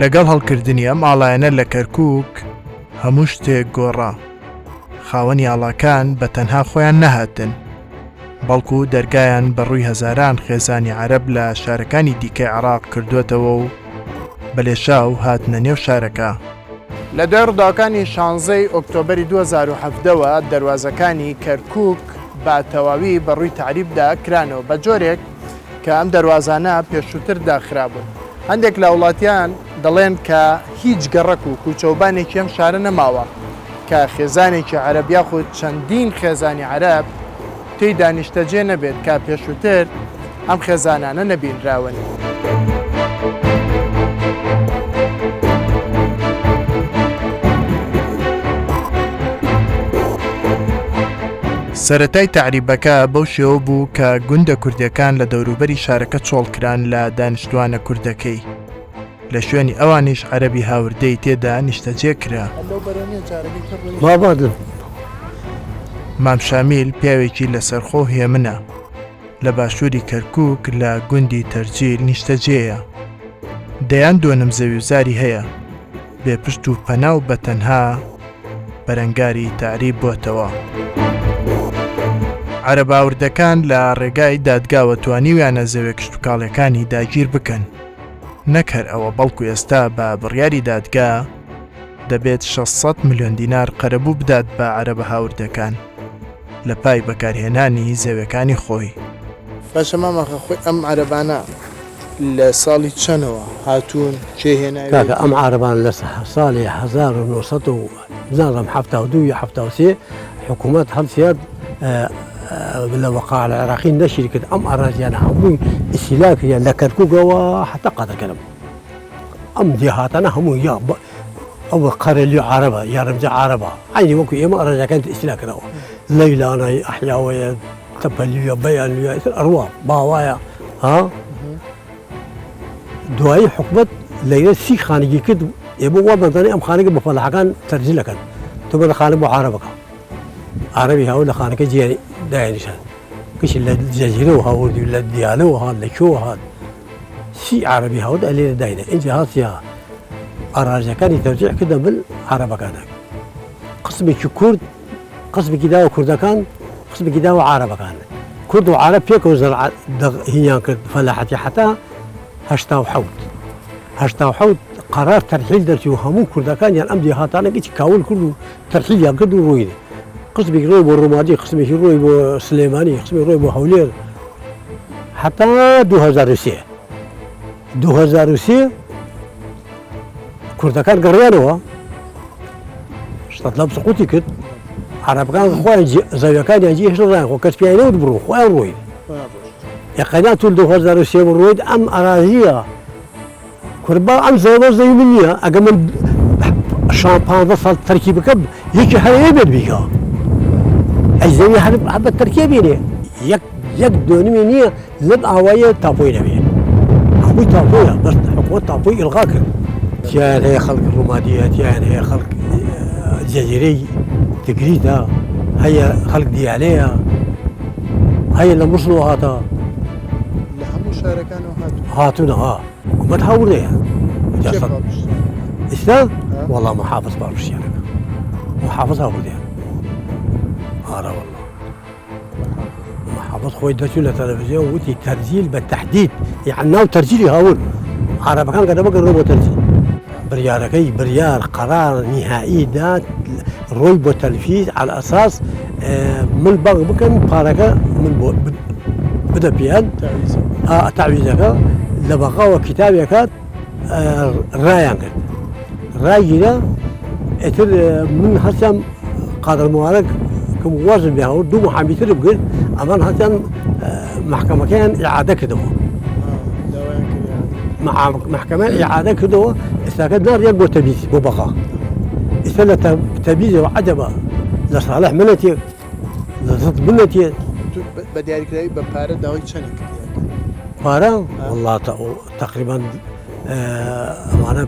لەگەڵ هەڵکردنی ئەم ئاڵایانە لە کەرکووک هەموو شتێک گۆڕا. خاوەنی ئاڵاکان بە تەنها خۆیان نەهاتن، بەڵکو دەرگایان بە ڕووی هەزاران خێزانی عەرەب لە شارەکانی دیکەی عێراق کردووەتەوە و بە لێشاو هاتنە نێو شارەکە. لە دوای ڕووداوەکانی شانزەی ئۆکتۆبەری 2017 وە دەروازەکانی کەرکووک بە تەواوی بە ڕووی تەعریبدا کرانەوە، بە جۆرێک کە ئەم دەروازانە پێشووتر داخرابوون. هەندێک لە هاوڵاتیان دەڵێن کە هیچ گەڕەک و کوچەوبانێکی ئەم شارە نەماوە کە خێزانێکی عەرەب یاخود چەندین خێزانی عەرەب تێیدا نیشتەجێ نەبێت کە پێشووتر ئەم خێزانانە نەبینراون. سەرەتای تەعریبەکە بەو شێوە بوو کە گوندە کوردیەکان لە دەوروبەری شارەکە چۆڵکران لە دانیشتوانە کوردەکەی، لە شوێنی ئەوانیش عەرەبی هاوردەی تێدا نیشتەجێ کرا. مام شامیل پیاوێکی لەسەرخۆ و هێمنە، لە باشووری کەرکووک لە گوندی تەرجیل نیشتەجێیە. دەیان دۆنم زەویوزاری هەیە، بێ پشت و پەنا و بە تەنها بەرەنگاری تەعریب بۆتەوە. عەرەبە هاوردەکان لە ڕێگای دادگاوە توانیویانە زەویە کشتوکاڵیەکانی داگیر بکەن. نەک هەر ئەوە بەڵکو ئێستا بە بڕیاری دادگا دەبێت 600 ملیۆن دینار قەرەبوو بدات بە عەرەبە هاوردەکان لە پای بەکارهێنانی زەویەکانی خۆی. باشە مام ئاخە خۆی ئەم عەرەبانە لە ساڵی چەنەوە هاتوون کێ هێناوێتی؟ کاکە ئەم عارەبانە لە ساڵی 1900 و نازانم 72 یا 73 حکوومەت هەڵسیات لە وەقاع العراقی نەشیر کرد ئەم ئەراضیانە هەمووی ئیسیلا کریان لە کەرکووکەوە حتا قادرکەرم ئەم دێهاتانە هەموو یا ئەوە قەرەلی عارەبە یا رەمزە عارەبە عینی وەکو ئێمە ئەراضیەکان ئیسلا کراوە لەیلانای ئەحیاوەیە تەپەلیە بەیانلیە ئیتر ئەڕوا باوایە ها دوایی حکومت لەیرە سی خانگی کرد ئێمە وا بەزانانی ئەم خانەکە بە فەلاحەکان تەرجی لەکەن تۆ بە لە خانە بۆ عارەبەکە عربی هاو لە خانەکە جیانی دایانیشان کچ لە جەزیرەوە هاوردی لە دیالەوە هات لە کوێوە هات سی عربی هاورد ئەلێرە داینە ئینجا هاتیا ئاراجەکانی تەرجیح کردە بل عربەکانە قسمێکی کورد قسمێکی داوە کوردەکان قسمێکی داوە عارەبەکان کورد و عارەب پێکەوە زەرع هینیان کرد فەلاحەتی حتا 87 87 قرار تەرحیل دەرچوو هەموو کوردەکانیان ئەم دێهاتانە گچ کاول کرد و تەرحیلیان کرد و ڕۆیین قسمێک ڕۆی بۆ ڕومادی قسمێکی ڕۆی بۆ سلێمانی قسمی ڕۆی بۆ هەولێر حتا 2003 2003 کوردەکان گەڕیانەوە سەدام سقوتی کرد عەرەبەکان خۆیان زەویەکانیان جێ هێشت ڕایان خۆ کەس پیای نەوت بڕۆ خۆیان ڕۆی یقینا تول 2003 بڕۆیت ئەم ئەراضیە کوربا ئەم زەوە زەوی من نییە ئەگە من شان 15 ساڵ تەرکی بکەم یەکی هەرەیە بێت بیکە ئەی زەوی هەر بە تەرکیە بینێ یەک یەک دۆنمی نییە لەم ئاواییە تاپۆی نەبێ هەمووی تاپۆیە بەس حکومەت تاپۆی ئیلغا کرد تیایان هەیە خەڵک ڕومادیە تیایان هەیە خەڵک جەزیرەی تگریتە هەیە خەڵک دیالەیە هەیە لە موسڵەوە هاتە لە هەموو شارەکانەوە هاتوون هاتوونە ها حکومەت هاوردەیە ئێستا وەڵا محافظ پاڵپشتیانەکە محافظ هاوردەیە ئارە وەڵا محافظ خۆی دەرچوو لە تەلەڤزیۆن وتی تەرجیل بە تەحدید یعنی ناو تەرجیلی هاورد عەرەبەکان گەرە بگەڕێ بۆ تەرجیل بریارەکەی بریار قەرار نیهایی دات ڕۆی بۆ تەنفیز على ئەساس من بانگ بکەن پارەکە من بۆ بدە پێیان تەعویزەکە لە بەغاوە کتابێکات ڕایان کرد ڕایگیرا ئیتر من هەستیان قادر موارک کەم وازم لێ هاورد دوو محامی ترم کرد ئەمان هەستیان محکەمەکەیان ئیعادە کردەوە محکەمە ئیعادە کردەوە ئێستاکە ناڕیان بۆ تەبیز بۆ بەغا ئێستا لە تەبیزەوە عەجەبە لە ساڵح منەتێ لە زد منەتێ بە دیاریکراوی بە پارە داوای چەندی کردیان پارە وەڵا تقریبا ئەوانە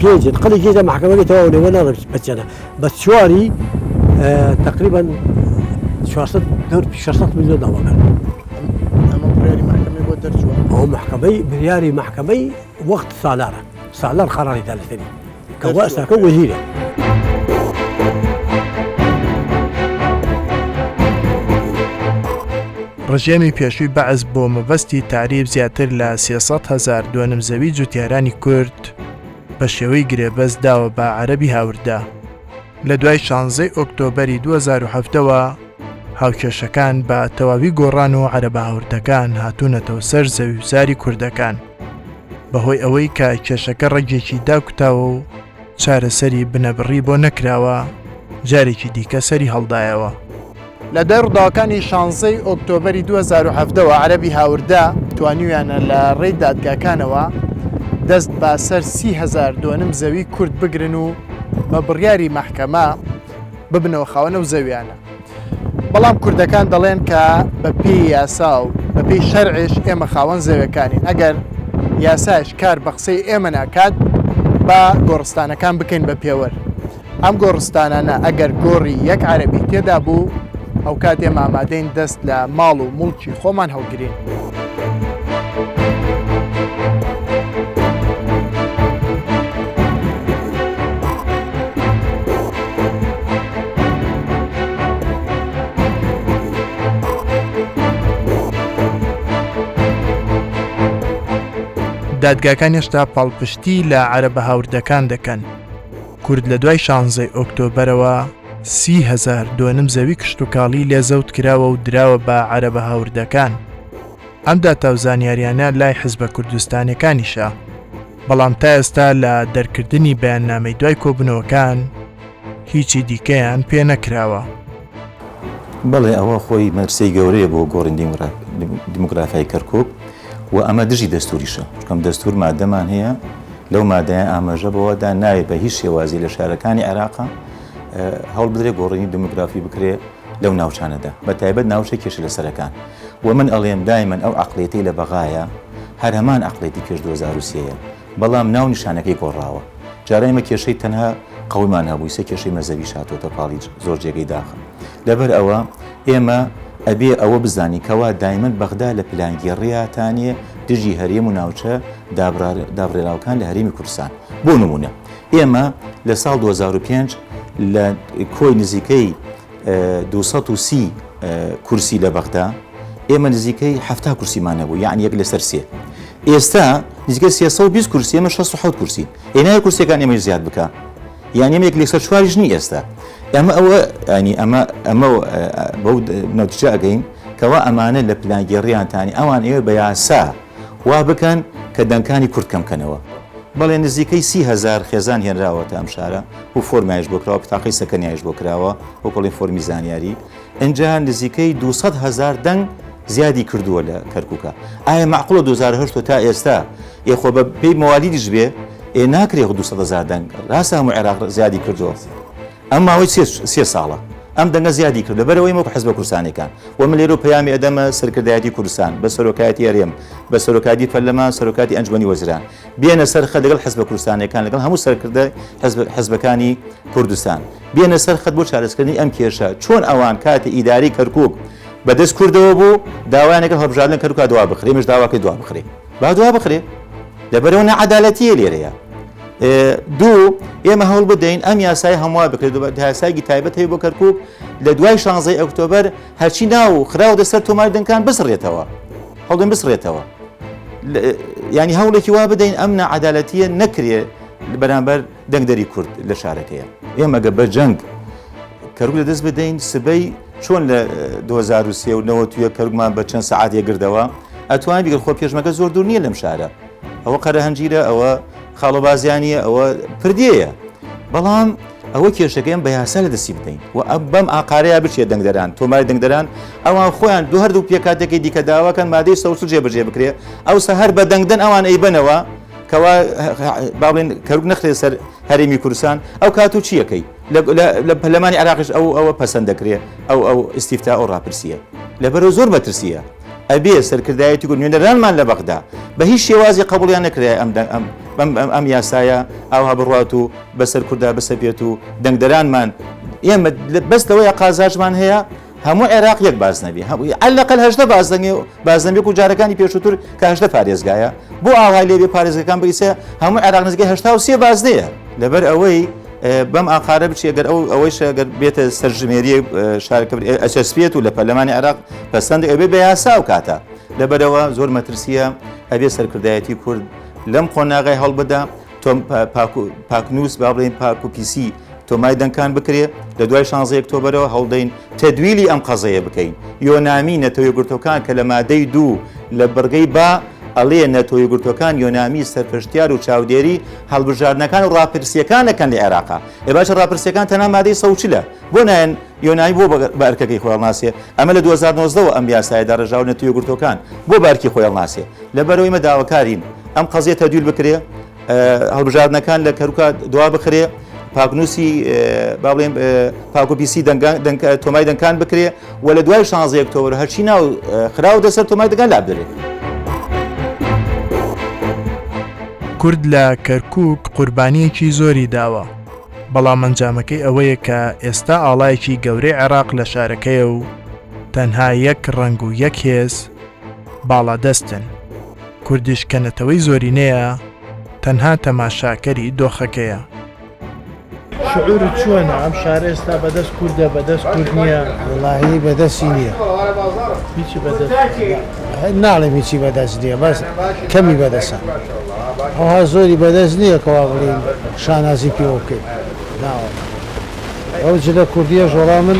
پێنج قەڵی گێژە محکەمەکەی تەواو لێوە ناڵێم بەچەنە بەس چواری تقریبا 400 دەور 600 ملیۆن داوا کرد ئەمە بڕیاری محکەمەی بۆ دەرچووە ئەو محکەمەی بریاری محکەمەی وەخت سالارە سالار قەراری دا لەسەری کە وا ئێستاکە وەزیرە. ڕژێمی پێشووی بەعس بۆ مەبەستی تەعریب زیاتر لە 300 هەزار دۆنم زەوی جوتیارانی کورد بە شێوەی گرێبەست داوە بە عەرەبی هاوردە. لە دوای شانزەی ئۆکتۆبەری 2017 وە هاوکێشەکان بە تەواوی گۆڕان و عەرەبە هاوردەکان هاتوونەتەوە سەر زەویوزاری کوردەکان بەهۆی ئەوەی کە کێشەکە ڕەگێکی داکوتاوە و چارەسەری بنەبڕی بۆ نەکراوە جارێکی دیکە سەری هەڵدایەوە. لە دوای ڕووداوەکانی شانزەی ئۆکتۆبەری 2017 وە عەرەبی هاوردە توانیویانە لە ڕێی دادگاکانەوە دەست بە سەر 30هزار دۆنم زەوی کورد بگرن و بە بڕیاری مەحکەمە ببنەوە خاوەن ئەو زەویانە. بەڵام کوردەکان دەڵێن کە بە پێی یاسا و بە پێی شەرعیش ئێمە خاوەن زەویەکانین، ئەگەر یاسایش کار بە قسەی ئێمە ناکات با گۆڕستانەکان بکەین بە پێوەر. ئەم گۆڕستانانە ئەگەر گۆڕی یەک عەرەبی تێدا بوو ئەوکات ئێمە ئامادەین دەست لە ماڵ و موڵکی خۆمان هەڵگرین. دادگاکان هێشتا پاڵپشتی لە عەرەبە هاوردەکان دەکەن. کورد لە دوای شانزەی ئۆکتۆبەرەوە 30هزار دۆنم زەوی کشتوکاڵی لێ زەوت کراوە و دراوە بە عەرەبە هاوردەکان. ئەم داتا و زانیاریانە لای حزبە کوردستانیەکانیشە، بەڵام تا ئێستا لە دەرکردنی بەیاننامەی دوای کۆبوونەوەکان هیچی دیکەیان پێ نەکراوە. بەڵێ ئەوە خۆی مەترسیی گەورەیە بۆ گۆڕین دیموگرافیای کەرکوک و ئەمە دژی دەستوریشە، چونکە دەستور مادەمان هەیە لەو مادەیە ئاماژە بەوەدا ناوێت بە هیچ شێوازی لە شارەکانی عێراق هەوڵ بدرێت گۆڕینی دیموگرافی بکرێ لەو ناوچانەدا بە تایبەت ناوچە کێشە لەسەرەکان و من ئەڵێم دایمەن ئەو عەقڵیەتەی لە بەغایە هەر هەمان عەقڵیەتی پێش 2003 یە بەڵام ناو نیشانەکەی گۆڕاوە جاران ئێمە کێشەی تەنها قەومیمان هەبوو ئیسە کێشەی مەزهەبیش هاتۆتە پاڵی زۆر جێگەی داخە لەبەر ئەوە ئێمە ئەبێ ئەوە بزانین کەوا دایمەن بەغدا لە پلانگێڕیاتانێ دژی هەرێم و ناوچە دابڕێراوکان لە هەرێمی کوردستان بۆ نمونە ئێمە لە ساڵ 2005 لە کۆی نزیکەی 230 کورسی لە بەغدا ئێمە نزیکەی 70 کورسیمان هەبوو یعنی یەک لەسەر سێ ئێستا نزیکەی 320 کورسی ئێمە 67 کورسی ئێنای کورسیەکان ئێمەش زیاد بکە یان ئێمە یەک لەسەر چواریش نی ئێستا ئەمە ئەوە ینی ئەمە ئەمە بەو نەتیجە ئەگەین کەوا ئەمانە لە پلانگێڕیانتانی ئەوان ئێوە بە یاسا وا بکەن کە دەنگکانی کورد کەم کەنەوە. بەڵێ نزیکەی 30 هەزار خێزان هێنراوەتە ئەم شارە و فۆرمایش بۆ کراوە پتاقەی سەکەنیایش بۆ کراوە وەکوڵی فۆرمی زانیاری ئینجا نزیکەی 200 هەزار دەنگ زیادی کردووە لە کەرکووکە ئایا مەعقوڵە 2008 تا ئێستا ئێ خۆ بە پێی مەوالیدیش بێ ئێ ناکرێ خۆ 200 هەزار دەنگ ڕاستە هەموو عێراق زیادی کردووە ئەم ماوەی سێ ساڵە ئەم دەنگە زیادی کرد لەبەرەوەی وەکو حزبە کوردستانیەکان و من لێرە پەیامی ئەدەمە سەرکردایەتی کوردستان بە سەرۆکایەتی هەرێم بە سەرۆکایەتی پەرلەمان سەرۆکاتی ئەنجومەنی وەزیران بێنە سەر خەت لەگەڵ حزبە کوردستانیەکان لەگەڵ هەموو سەرکردە حزبەکانی کوردستان بێنە سەر خەت بۆ چارەسکردنی ئەم کێشە چۆن ئەوان کاتی ئیداری کەرکک بەدەست کوردەوە بوو داوایان کرد هەڵبژاردن کەرکوک دوا بخرێ ئێمەش داواکەی دوا بخرێ با دوا بخرێ لەبەرەوە نەعەدالەتیە لێرەیە دوو ئێمە هەوڵ بدەین ئەم یاسای هەموار بکرێت یاسایەکی تایبەت هەیە بۆ کەرکک لە دوای شانزەی ئۆکتۆبەر هەرچی ناو خراوە دەسەر تۆمار دەنگکان بسڕێتەوە هەڵدن بسڕێتەوە ینی هەوڵێکی وا بدەین ئەم نەعەدالەتیە نەکرێ بەرامبەر دەنگدەری کورد لە شارەکەیە ئێمە گە بە جەنگ کەرکک لە دەست بدەین سبەی چۆن لە 2023 و 91 کەرکمان بە چەند سەعاتێک گردەوە ئەتوانین بیگرن خۆ پێشمەگە زۆر دوور نییە لەم شارە ئەوە قەرەهەنجیرە ئەوە خاڵۆبازیانیە ئەوە پردێیە بەڵام ئەوە کێشەکەیم بە یاسا لە دەستی بدەین و ئەم بەم ئاقارەیە بچێت دەنگدەران تۆماری دەنگدەران ئەوان خۆیان دوو هەردوو پێکاتێکی دیکە داواکەن مادەی سەوسل جێبەجێ بکرێ ئەوسا هەر بە دەنگدەن ئەوان ئەیبەنەوە کەوا با بڵێن کەرکوک نەخرێ سەر هەرێمی کوردستان ئەو کات و چیەکەی لە پەرلەمانی عێراقیش ئەو ئەوە پەسەند دەکرێ ئەو ئەو ئیستیفتا ئەو ڕاپرسیە لەبەرەوە زۆر مەترسیە ئەبێ سەرکردایەتی کورد نوێنەرانمان لە بەغدا بە هیچ شێوازی قبوڵیان نەکرایە ئەم ئەم ئەم یاسایە ئاوها بڕوات و بەسەر کوردا بسەپێت و دەنگدەرانمان ئێمە بەس لەوەیە قازاجمان هەیە. هەموو عێراق یەک بازنە بێ، عەلەقەل 18 بازنە بازنە بێ و جارەکانی پێشووتر کە 18 پارێزگایە، بۆ ئاوهای لێ بێ پارێزگەکان بریسە هەموو عێراق نزیکەی 83 بازنەیە. لەبەر ئەوەی بەم ئاقارە بچێ گەر ئەو ئەوەیش گەر بێتە سەرژمێری شارەکە ئەچەسپێت و لە پەرلەمانی عێراق پەسەند ئەبێ بە یاسا و کاتە لەبەرەوە زۆر مەترسیە ئەبێ سەرکردایەتی کورد لەم قۆناغی هەڵبدا تۆم پاکنووس با بڵێین پاک و پیسی تۆمای دەنگکان بکرێ لە دوای شانزەی ئۆکتۆبەرەوە هەوڵدەین تەدویلی ئەم قەزەیە بکەین یۆنامی نەتەوە یەکگرتووەکان کە لە مادەی دوو لە بڕگەی با ئەڵێ نەتەوە یەکگرتووەکان یۆنامی سەرپەرشتیار و چاودێری هەڵبژاردنەکان و ڕاپرسیەکان ئەکەن لە عێراقا ئێ باشە ڕاپرسیەکان تەنها مادەی 140 بۆ نایەن یۆنامی بۆ بە ئەرکەکەی خۆی هەڵناسێ ئەمە لە 2019 وە ئەم یاسایە داڕێژراوە نەتەوە یەکگرتووەکان بۆ بە ئەرکی خۆی هەڵناسێ لەبەرئەوەی ئێمە داواکارین ئەم قەزیە تەدویل بکرێ هەڵبژاردنەکان لە کەرکوکا دوا بخرێ پاکنووسی با بڵێم پاک و پیسی تۆمای دەنگکان بکرێ و لە دوای 16 ئۆکتۆبەر هەرچی ناو خراو دەسەر تۆمای دەنگان لابدرێ. کورد لە کەرکووک قوربانییەکی زۆری داوە، بەڵام ئەنجامەکەی ئەوەیە کە ئێستا ئاڵایەکی گەورەی عێراق لە شارەکەیە و تەنها یەک ڕەنگ و یەک هێز باڵادەستن. کوردیش کە نەتەوەی زۆرینەیە تەنها تەماشاکەری دۆخەکەیە. شعورت چۆنە ئەم شارە ئێستا بەدەست کوردە بەدەست کورد نییە؟ وەڵاهی بەدەستی نییە. هیچی بەدەست نییە؟ ناڵێم هیچی بەدەست نییە بەس کەمی بەدەسە. ئەوها زۆری بەدەست نییە کەوا بڵێین شانازی پێوە بکەین. ناوەڵا. ئەو جلە کوردییەش وەڵا من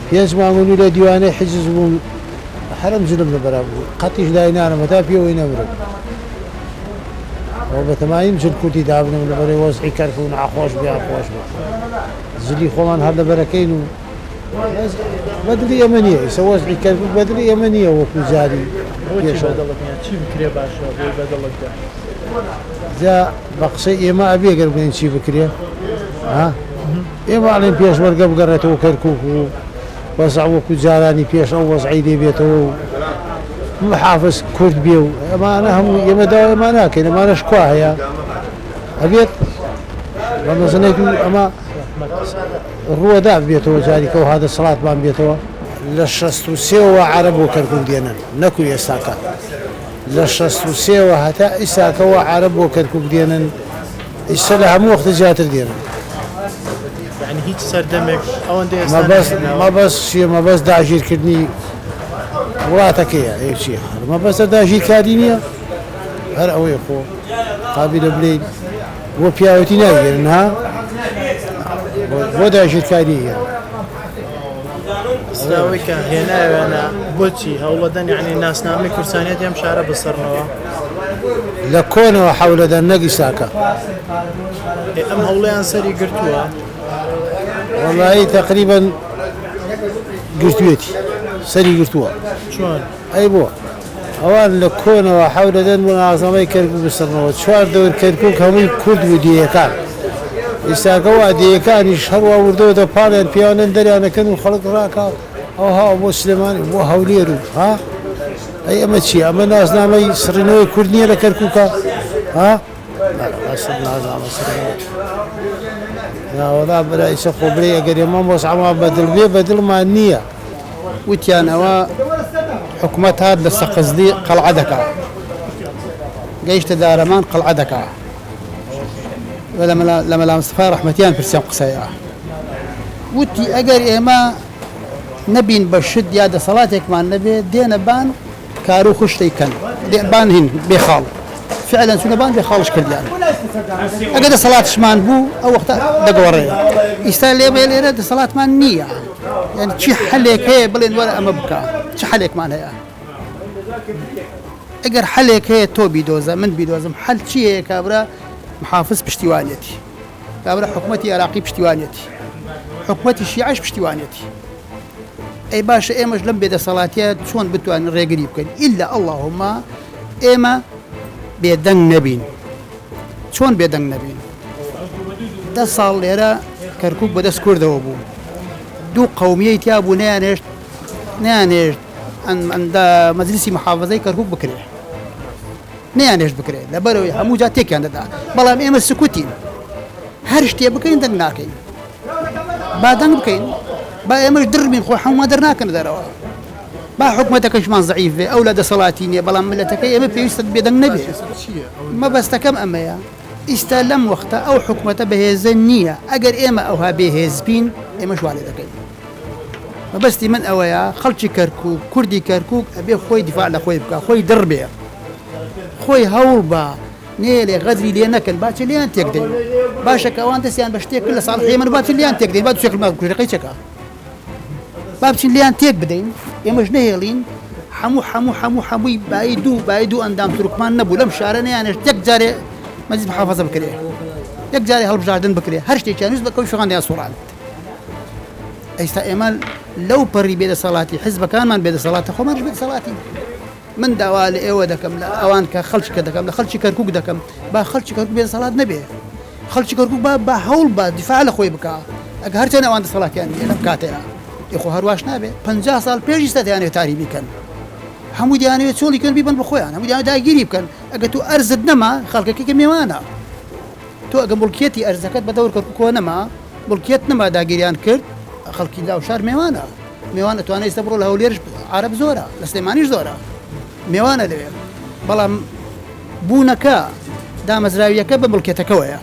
پێنج مانگ و نیو لە دیوانەی حیجز بووم هەر ئەم جلم لەبەرا بوو قەتیش داینانم هەتا پێوەی نەمرم ئەوە بەتەمایم جل کوردی دابنم لەبەرەی وەزعی کەرکوک ناخۆش بێ یان خۆش بێ جلی خۆمان هەر لەبەرەکەین و بەدڵی ئێمە نییە ئیسە وەزعی کەرکوک بەدڵی ئێمە نییە وەکو جاری بۆچی بەدڵت نییە چی بکرێ باشە بۆی بەدڵت بێ؟ جا بە قسەی ئێمە ئەبێ گەر بڵێن چی بکرێ ها ئێمە ئەڵێن پێشمەرگە بگەڕێتەوە کەرکوک و وەزع وەکو جارانی پێش ئەو وەزعەی لێ بێتەوە و محافز کورد بێ و ئەمانە هەموو ئێمە داوای ئەمە ناکەین ئەمانەش کوا هەیە ئەبێت بە مەزنێک و ئەمە ڕووەدا بێتەوە جاریکەوە ها دەسەڵاتمان بێتەوە. لە 63 وە عەرەب بۆ کەرکوک دێنن نەکو ئێستاکە لە 63 وە هەتا ئیساکە وە عەرەب بۆ کەرکوک دێنن ئیستا لە هەموو وەختە زیاتر دێنن. یانی هیچ سەردەمێک ئەوەندە ئێستا مەبەست نەهێناوە. مەبەست چیە مەبەست داگیرکردنی وڵاتەکەیە ئێ چیە هەر مەبەستە داگیرکاری نییە هەر ئەوەیە خۆ قابیلە بلێین بۆ پیاوەتی ناگێرن ها بۆ داگیرکاری هێن. ئێستا ئەوەی کە هێناویانە بۆچی هەوڵەدەن یانی ناسنامەی کوردستانیەتی ئەم شارە بسڕنەوە؟ لە کۆنەوە حەولەدەن نەک ئیساکە. ئێ ئەم هەوڵەیان سەری گرتووە؟ وەڵایی تەقریبەن گرتوویەتی سەری گرتووە. چۆن؟ ئەی بۆ؟ ئەوان لە کۆنەوە حەولەدەن بۆ ناسنامەی کەرکوک بسڕنەوە چوار دەور کەرکوک هەمووی کورد بوو دێیەکان ئیستاکە وا دێیەکانیش هەروا وردە وردە پاڵیان پێیانن دەریانەکەن و خەڵک ڕاکا ئەوها بۆ سلێمانی بۆ هەولێر و ها ئەی ئەمە چیە ئەمە نازنامەی سڕینەوەی کورد نییە لە کەرکوکە ها نازنامە سڕینەوە ناوەڵا برا ئیسە خۆ برێ ئەگەر ئێمە وەزعمان بەدڵ بێ بەدڵمان نییە. وتیان ئەوە حکومەت هات لە سەقزلی قەڵعە دەکا گەیشتە دارەمان قەڵعە دەکا لە مەلا مستەفای ڕەحمەتیان پرسیان قسەیە وتی ئەگەر ئێمە نەبین بە شت یا دەسەڵاتێکمان نەبێ دێنە بان کارو خشتەی کەن بان هین بێ خاڵ فعلا چونە بان بێ خاڵش کردیان ئەگە دەسەڵاتشمان بوو ئەو وەختە دەگۆڕێ ئیستا لێ بێ لێرە دەسەڵاتمان نییە یعنی چی حەلێک هەیە بڵێن وەرە ئەمە بکە چ حەلێکمان هەیە ئەگەر حەلێک هەیە تۆ بیدۆزە من بیدۆزم حەل چی هەیە کابرا محافز پشتیوانێتی کابرا حکوومەتی عێراقی پشتیوانێتی حکوومەتی شیعش پشتیوانێتی ئەی باشە ئێمەش لەم بێدەسەڵاتیە چۆن بتوانین ڕێگری بکەین ئیلا ئەڵاهومە ئێمە بێدەنگ نەبین چۆن بێدەنگ نەبین دە ساڵ لێرە کەرکک بەدەست کوردەوە بوو دوو قومیەی تیا بوو نیانێشت نیانێشت مەجلیسی محافظەی کەرکک بکرێ نیانێشت بکرێت لەبەرەوەی هەموو جا تێکیان دەدا بەڵام ئێمە سکوتین هەر شتێ بکەین دەنگ ناکەین با دەنگ بکەین. با ئێمەش دڕبین خۆ حەومان دەرناکەنە دەرەوە. با حکومەتەکەشمان زەعیف بێ ئەولا دەسەڵاتی نییە بەڵام ملەتەکەی ئێمە پێویستە بێدەنگ نەبێ. مەبەستەکەم ئەمەیە ئیستا لەم وەختە ئەو حکومەتە بەهێزە نییە ئەگەر ئێمە ئەوها بێهێز بین ئێمەش وا لێ دەکەین. مەبەستی من ئەوەیە خەڵکی کەرکوک کوردی کەرکوک ئەبێ خۆی دیفاع لە خۆی بکا خۆی دڕ بێ خۆی هەوڵ با نێلێ غەدری لێ نەکەن با چ لێیان تێک دەین باشە کە ئەوان دەستیان بە شتێک کرد لە ساڵحی ئێمە با چ لێیان تێک دەین با دووسێکمان بکوژن قەی چەکە با بچین لێیان تێک بدەین ئێمەش نەهێڵین هەموو هەموو هەموو هەمووی بایی دوو بایی دوو ئەندام تورکمان نەبوو لەم شارە نەیانێشت یەک جارێ مەجلیس محافەزە بکرێ یەک جارێ هەڵبژاردن بکرێ هەر شتێکیان ویست بە کەوشی خۆیان دەیانسوڕاند ئێستا ئێمە لەو پەڕی بێدەسەڵاتی حزبەکانمان بێدەسەڵاتە خۆمانش بێدەسەڵاتین من داوا لە ئێوە دەکەم لە ئەوان کە خەڵکی کە دەکەم لە خەڵکی کەرکک دەکەم با خەڵکی کەرکک بێدەسەڵات نەبێ خەڵکی کەرکک با بە هەوڵ بە دیفاع لە خۆی بکا ئەگە هەرچەند ئەوان دەسەڵاتیان نییە لەم کاتەیە ئێ خۆ هەرواش نابێ 50 ساڵ پێش ئیستا دەیانەوێت تاریبی کەن هەموو دەیانەوێت چۆڵی کەن بیبەن بە خۆیان هەموو دەیانەوێت داگیری بکەن ئەگە تۆ ئەرزت نەما خەڵکەکەی کە مێوانە تۆ ئەگە موڵکیەتی ئەرزەکەت بە دەور کەرکوکەوە نەما موڵکیەت نەما داگیریان کرد خەڵکی ناو شار مێوانە مێوان ئەتوانێت ئێستا بڕۆ لە هەولێرش عەرەب زۆرە لە سلێمانیش زۆرە مێوانە لەوێ بەڵام بوونەکە دامەزراویەکە بە مڵکێتەکەوەیە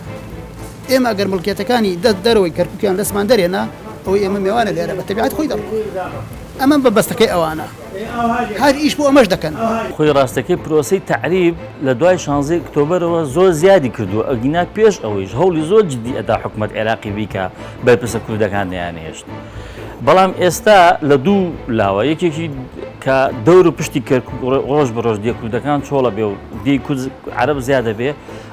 ئێمە ئەگەر مڵکێتەکانی دەست دەرەوەی کەرکوکیان دەستمان دەرێنا ئەوەی ئێمە مێوانە لێرە بە تەبیعەت خۆی دەڕوا ئەمە بە بەستەکەی ئەوانە هەر ئیش بۆ ئەمەش دەکەن. خۆی ڕاستەکەی پرۆسەی تەعریب لە دوای شانزەی ئۆکتۆبەرەوە زۆر زیادی کردووە ئەگینا پێش ئەوەیش هەوڵی زۆر جدی ئەدا حکومەت عێراقی بیکا بەرپرسە کوردەکان نەیانهێشت بەڵام ئێستا لە دوو لاوە یەکێکی کە دەور و پشتی کەرکوک ڕۆژ بە ڕۆژ دێ کوردەکان چۆڵە بێ و دێی کورد عەرەب زیادە بێ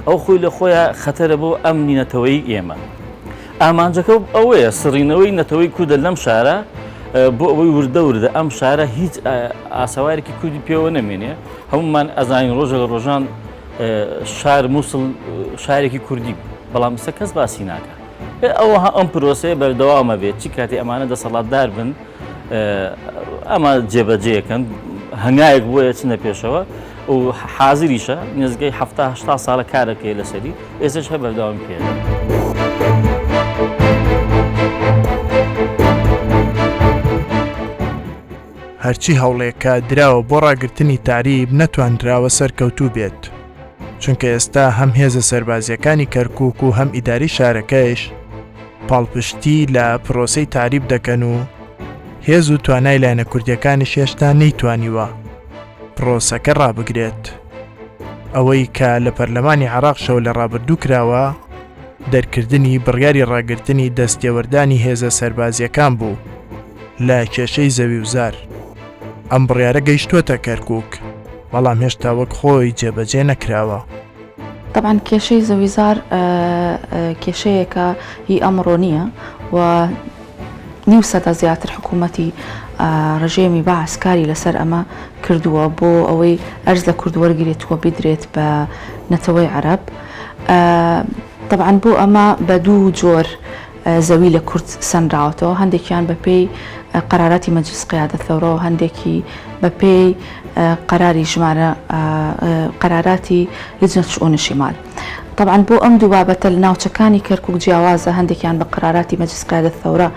ئەو خۆی لە خۆیان خەتەرە بۆ ئەمنی نەتەوەیی ئێمە. ئامانجەکە ئەوەیە سڕینەوەی نەتەوەی کوردە لەم شارە بۆ ئەوەی وردە وردە ئەم شارە هیچ ئاسەوارێکی کوردی پێوە نەمێنێ هەمومان ئەزانین ڕۆژە لە ڕۆژان شار مووسڵ شارێکی کوردی بوو بەڵام ئێستا کەس باسی ناکە ئەوە ئەم پرۆسەیە بەردەوامە بێت چی کاتی ئەمانە دەسەڵاتدار بن ئەمە جێبەجێکەن هەنگایەک بۆیە چنە پێشەوە و حازریشە نزگەی هەفتا ساڵە کارەکەی لەسەری ئێستش هەر بەردەوام پێ. هەرچی هەوڵێکە دراوە بۆ ڕاگرتنی تەعریب نەتوانراوە سەرکەوتوو بێت، چونکە ئێستا هەم هێزە سەربازییەکانی کەرکووک و هەم ئیدارەی شارەکەش پاڵپشتی لە پرۆسەی تەعریب دەکەن و هێز و توانای لایەنە کوردییەکانیش هێشتا نەیتوانیوە پرۆسەکە ڕابگرێت. ئەوەی کە لە پەرلەمانی عێراقشەوە لە ڕابردوو کراوە، دەرکردنی بڕیاری ڕاگرتنی دەستتێوەردانی هێزە سەربازییەکان بوو لە کێشەی زەویوزار. ئەم بڕیارە گەیشتووەتە کەرکووک، بەڵام هێشتا وەک خۆی جێبەجێ نەکراوە. تەبعەن کێشەی زەویزار کێشەیەکە هی ئەمڕۆ نییە و نیو سەدە زیاتر حکوومەتی ڕژێمی بەعس کاری لەسەر ئەمە کردووە بۆ ئەوەی ئەرز لە کورد وەرگێت و بدرێت بە نەتەوەی عەرەب. تەبعەن بۆ ئەمە بە دوو جۆر زەوی لە کورد سەنراوەتەوە، هەندێکیان بە پێی قەراراتی مەجلس قیادە ثەورە و هەندێکی بە پێی قەراری ژمارە قەراراتی لجنە شئون شمال. تەبعەن بۆ ئەم دوو بابەتە لە ناوچەکانی کەرکوک جیاوازە، هەندێکیان بە قەراراتی مەجلس قیادە ثەورە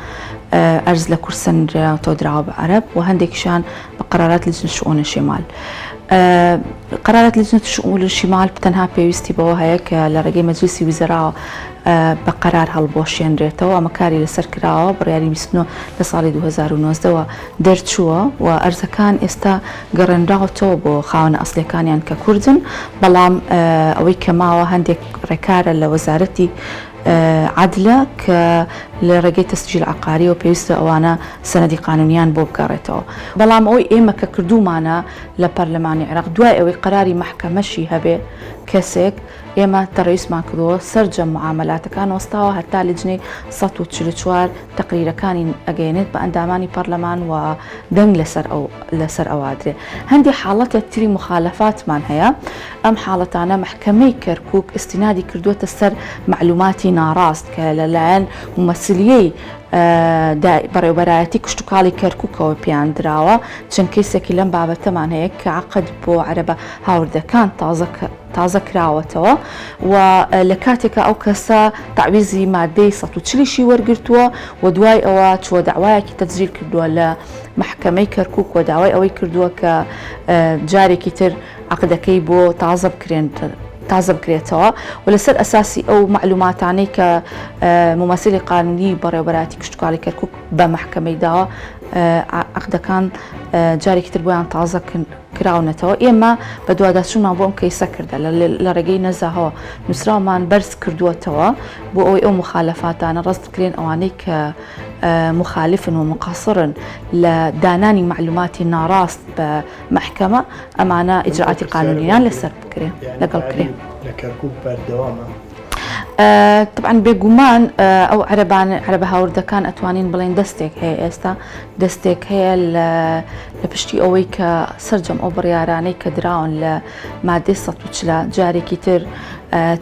ئەرز لە کورد سەنراوەتەوە دراوە بە عەرەب و هەندێکیشیان بە قەرارات لجنە شئون شمال. قەرارات لجنە شئون شمال تەنها پێویستی بەوە هەیە کە لە ڕێگەی مەجلیسی وزەراوە بە قەرار هەڵبوەشێنرێتەوە، ئەمە کاری لەسەر کراوە، بڕیاری 29 لە ساڵی 2019 وە دەرچووە و ئەرزەکان ئێستا گەڕێنراوەتەوە بۆ خاوەنە ئەسڵیەکانیان کە کوردن، بەڵام ئەوەی کە ماوە هەندێک ڕێکارە لە وەزارەتی عەدلە کە لە ڕێگەی تەسجیل عەقاریەوە پێویستە ئەوانە سەنەدی قانونیان بۆ بگەڕێتەوە. بەڵام ئەوەی ئێمە کە کردوومانە لە پەرلەمانی عێراق دوای ئەوەی قەراری مەحکەمەشی هەبێ کەسێک ئێمە تەڕیسمان کردووە سەرجەم معامەلاتەکان وەستاوە هەتا لیجنەی 144 تەقریرەکانی ئەگەیەنێت بە ئەندامانی پەرلەمان و دەنگ لەسەر ئەو لەسەر ئەوە ئەدرێ. هەندێ حاڵەتێک تری موخالەفاتمان هەیە، ئەم حاڵەتانە مەحکەمەی کەرکوک ئیستینادی کردووەتە سەر مەعلوماتی ناڕاست کە لە لایەن مومەسیلین. مومەسلیەی بەڕێوبەرایەتی کشتوکاڵی کەرکوکەوە پێیان دراوە، چەند کەیسێکی لەم بابەتەمان هەیە کە عەقد بۆ عەرەبە هاوردەکان تازە کراوەتەوە و لە کاتێکا ئەو کەسە تەعویزی مادەی 140 یشی وەرگرتووە و دوای ئەوە چووە دەعوایەکی تەسجیل کردووە لە مەحکەمەی کەرکوک و داوای ئەوەی کردووە کە جارێکی تر عەقدەکەی بۆ تازە بکرێن تازە بکرێتەوە و لەسەر ئەساسی ئەو مەعلوماتانەی کە مومەسیلی قانونی بەڕێوەبەرایەتی کشتوکاڵی کەرکوک بە مەحکەمەی داوە عەقدەکان جارێکی تر بۆیان تازە کراونەتەوە ئێمە بەدواداچوونمان بۆ ئەم کەیسە کردە لە ڕێگەی نەزاهەوە نووسراومان بەرز کردووەتەوە بۆ ئەوەی ئەو مخالفاتانە ڕەست بکرێن ئەوانەی کە مخالفن و مقصرن لە دانانی معلوماتی ناڕاست بە مەحکەمە ئەمانە ئیجرائاتی قانونیان لەسەر بکرێ لەگەڵ بکرێ. لە کەرکوک بەردەوامە؟ تەبعەن بێگومان ئەو عەرەبان عەرەبە هاوردەکان ئەتوانین بڵێن دەستێک هەیە ئێستا دەستێک هەیە لە لە پشتی ئەوەی کە سەرجەم ئەو بڕیارانەی کە دراون لە مادەی 140 جارێکی تر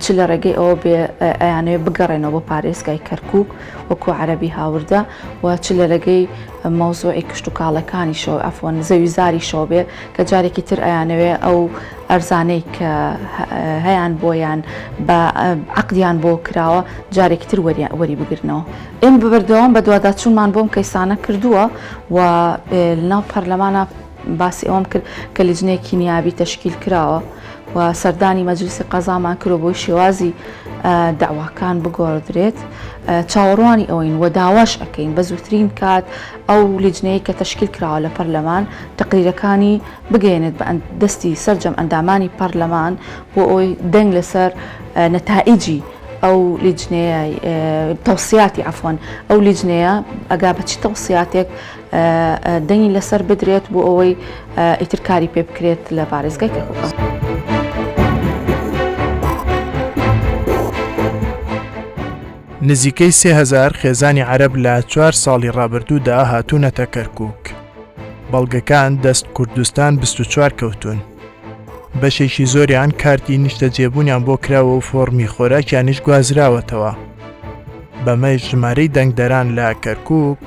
چ لە ڕێگەی ئەوە بێ ئەیانەوێ بگەڕێنەوە بۆ پارێزگای کەرکک وەکو عەرەبی هاوردە و چ لە ڕێگەی مەوزوعی کشتوکاڵەکانیشەوە عەفوەن زەویزاریشەوە بێ کە جارێکی تر ئەیانەوێ ئەو ئەرزانەی کە هەیان بۆیان بە عەقدیان بۆ کراوە جارێکی تر وەری بگرنەوە. ئێمە بە بەردەوام بەدواداچوونمان بۆ ئەم کەیسانە کردووە و لەناو پەرلەمانا باسی ئەوەم کرد کە لیجنەیەکی نیابی تەشکیل کراوە و سەردانی مەجلیسی قەزامان کردوە بۆی شێوازی دەعواکان بگۆڕدرێت چاوەڕوانی ئەوەین و داواش ئەکەین بە زووترین کات ئەو لیجنەیە کە تەشکیل کراوە لە پەرلەمان تەقریرەکانی بگەیەنێت بە دەستی سەرجەم ئەندامانی پەرلەمان بۆ ئەوەی دەنگ لەسەر نەتائیجی ئەو لیجنەیە تەوسیاتی عەفوەن ئەو لیجنەیە ئەگا بە چی تەوسیاتێک دەنگی لەسەر بدرێت بۆ ئەوەی ئیتر کاری پێ بکرێت لە پارێزگای کەرکوک. نزیکەی 3000 خێزانی عەرەب لە چوار ساڵی ڕابردوودا هاتوونەتە کەرکوک. بەڵگەکان دەست کوردستان 24 کەوتوون. بەشێکی زۆریان کارتی نیشتەجێبوونیان بۆ کراوە و فۆڕمی خۆراکیانیش گوازراوەتەوە. بەمەش ژمارەی دەنگدەران لە کەرکووک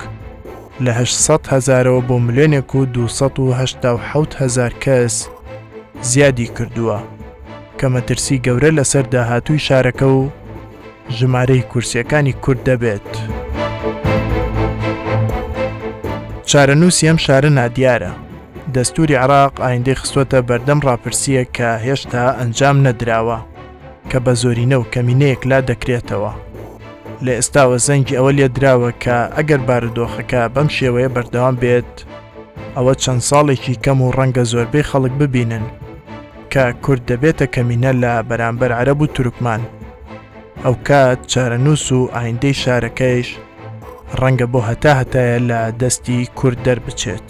لە 800 هەزارەوە بۆ ملیۆنێک و 287 هەزار کەس زیادی کردووە، کە مەترسی گەورە لەسەر داهاتووی شارەکە و ژمارەی کورسیەکانی کورد دەبێت. چارەنووسی ئەم شارە نادیارە. دەستووری عێراق ئایندەی خستووەتە بەردەم ڕاپرسییەک کە هێشتا ئەنجام نەدراوە، کە بە زۆرینە و کەمینە یەکلا دەکرێتەوە. لە ئێستاوە زەنگی ئەوە لێدراوە کە ئەگەر بارودۆخەکە بەم شێوەیە بەردەوام بێت، ئەوە چەند ساڵێکی کەم و ڕەنگە زۆربەی خەڵک ببینن کە کورد دەبێتە کەمینە لە بەرامبەر عەرەب و تورکمان. ئەوکات چارەنووس و ئایندەی شارەکەیش ڕەنگە بۆ هەتا هەتایە لە دەستی کورد دەربچێت.